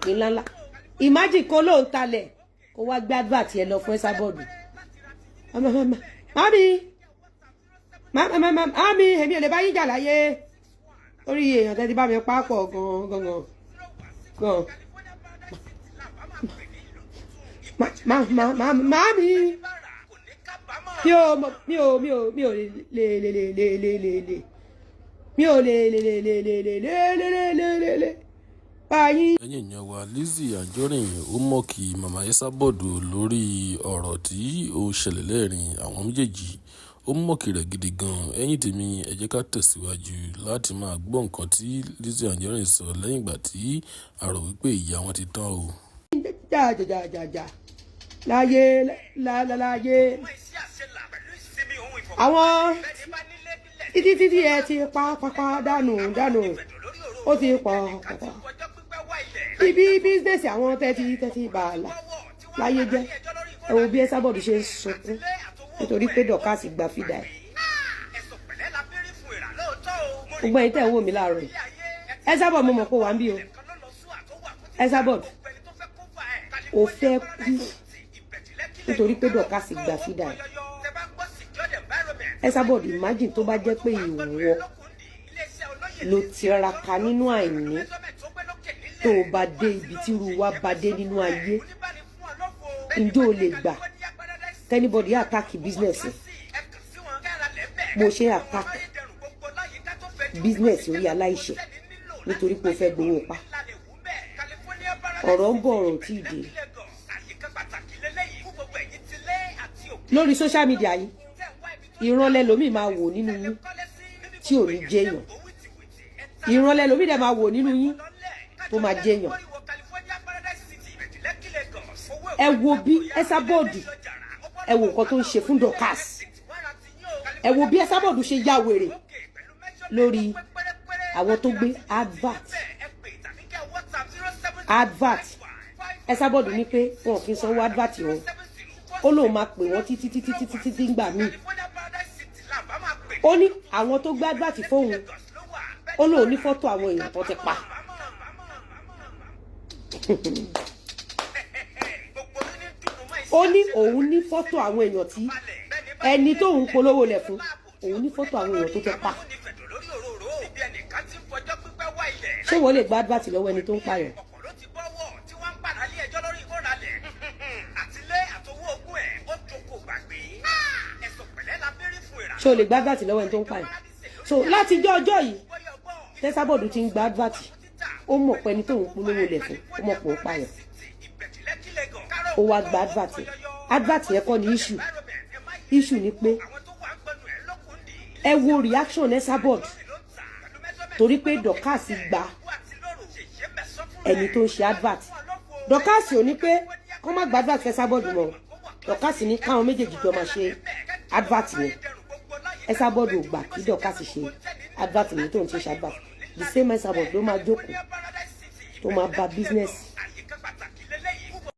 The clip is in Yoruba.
òkè ńláńlá. Imagine kó lóun talẹ̀, kó wá gbé advert yẹn lọ fún Esabod. Mami, mami, èmi ò lè bá yín jà láyé orí èèyàn tẹ́tí bá mi pápọ̀ gan gan gan gan. Mami, mi ò lè lè lè lè lè lè lè mi ò lè lè lè lè lè lè lè lè lè lè lè báyìí. Ẹ̀yin èèyàn wa, Lizzy Anjorin ó mock Mama Esabod lórí ọ̀rọ̀ tí ó ṣẹlẹ̀ lẹ́rìn àwọn méjèèjì. Ó mock rẹ̀ gidi gan-an. Ẹ̀yin tèmi, ẹ jẹ́ ká tẹ̀síwájú láti máa gbọ́ nǹkan tí Lizzy Anjorin sọ lẹ́yìn ìgbà tí a rò wípé ìyà wọn ti tán o. Jà jà jà jà láyé láyé àwọn títí títí ẹ ti pa pápá dànù dànù, ó ti pọ̀ pọ̀ ibi business àwọn tẹ́tí tẹ́tí bàálà láyé jẹ́. Ẹ wo bí Esabod ṣe ń sunkún nítorí pé Dorcas gba fídà ẹ̀. Gbogbo ẹ̀yin tẹ́ ń wò mí láàárọ̀ yìí, Esabod, mo mọ̀ pé wà ń bí o. Esabod, o fẹ́ kú nítorí pé Dorcas gba fídà ẹ̀. Esabod, imagine tó bá jẹ́ pé ìwọ ló tiraka nínú àìní tó o bá dé ibi tí irú wa bá dé nínú ayé, ǹjẹ́ o lè gbà anybody attack business bó ṣe attack business orí aláìṣẹ̀ nítorí pé o fẹ́ gbowó pa? Ọ̀rọ̀ ń bọ̀, ọ̀rọ̀ tí ì dé. Lórí social media yìí, ìran lẹlòmíì máa wò nínú yín tí ò ní jẹ́yàn, ìran lẹlòmíì dẹ̀ máa wò nínú yín tó máa jẹ́yàn. Ẹ wo bí Esabod, ẹ wo nǹkan tó ń ṣe fún Dorcas. Ẹ wo bí Esabod ṣe ya wèrè lórí àwọn tó gbé advert. Advert, Esabod ní pé wọn kì í sanwó advert wọn. Ó lóun máa pè wọ́n títí títí títí títí ngbà míì. Ó ní àwọn tó gbé advert fóun, ó lóun ní fọ́tò àwọn èèyàn tó ti pa. Ó ní òun ní fọ́tò àwọn èèyàn tí ẹni tóun polówó lẹ̀ fún, òun ní fọ́tò àwọn èèyàn tó ti pa. Ṣé wọ́n lè gba advert lọ́wọ́ ẹni tó ń pààyàn? Ṣé o lè gba advert lọ́wọ́ ẹni tó ń pààyàn? So láti jọ́ ọjọ́ yìí tẹ́sàbọ̀dù ti ń gba advert, ó mọ̀ pé ẹni tóun polówó lẹ̀ fún, ó mọ̀ pé ó pààyàn, ó wá gba advert. Advert yẹn kọ́ ni issue. Issue ni pé ẹ wo reaction Esabod torí pé Dorcas gba ẹni tó ń ṣe advert. Dorcas ò ní pé kọ́ má gba advert fẹ́ Esabod mọ́. Dorcas ní káwọn méjèèjì jọ máa ṣe advert yẹn. Esabod ò gbà kí Dorcas ṣe advert yẹn tó ń ṣe advert. The same Esabod ló máa jókòó tó máa ba business.